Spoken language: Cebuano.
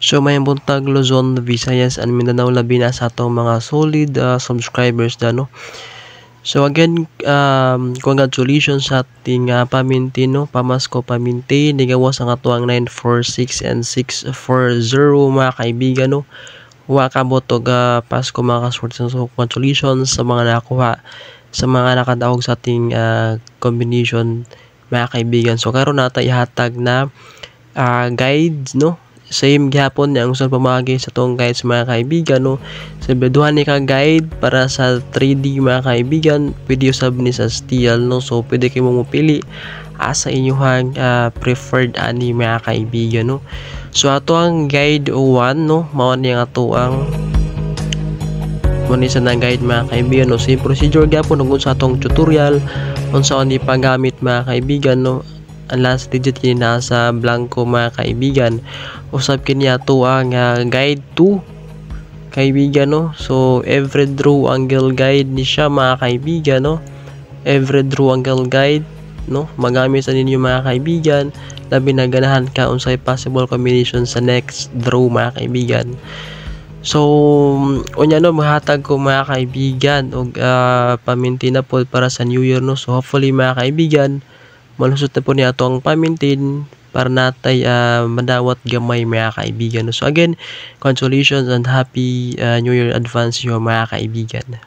So maayong buntag, Luzon, Visayas and Mindanao, labi na sa atong mga solid subscribers da, no. So again, congratulations sa ating pamintin, no, pamasko pamintin, nigawas ang atoang 946 and 640, mga kaibigan, no. Wa kabot og Pasko, mga kaswerte. So congratulations sa mga nakakuha, sa mga nakadaog sa ating combination, mga kaibigan. So karon nata ihatag na guides, no, same gihapon ni ang usa pamaagi sa atong guides, mga kaibigan, no. So duha ni ka guide para sa 3D, mga kaibigan, pwede usab ni sa steel, no. So pwede kay mo mopili asa inyong preferred ani, mga kaibigan, no. So ato ang guide 1, no, mao ni ang ato ang mo ni sa na guide, mga kaibigan, no. Same procedure gyapon ug sa atong tutorial unsa ni paggamit, mga kaibigan, no. Ang last digit kini nasa blanco, mga kaibigan. Usab kini ato ang guide 2, kaibigan, no. So every draw angle guide ni siya, mga kaibigan, no. Every draw angle guide, no, magamit sa ninyo, mga kaibigan, labi na ganahan ka unsay possible combination sa next draw, mga kaibigan. So unya, no, mahatag ko, mga kaibigan, og pamintin na pod para sa New Year, no. So hopefully, mga kaibigan, malusot na po niya ato ang pamintin para natay madawat gamay, mga kaibigan. So again, congratulations and happy New Year advance yo, mga kaibigan.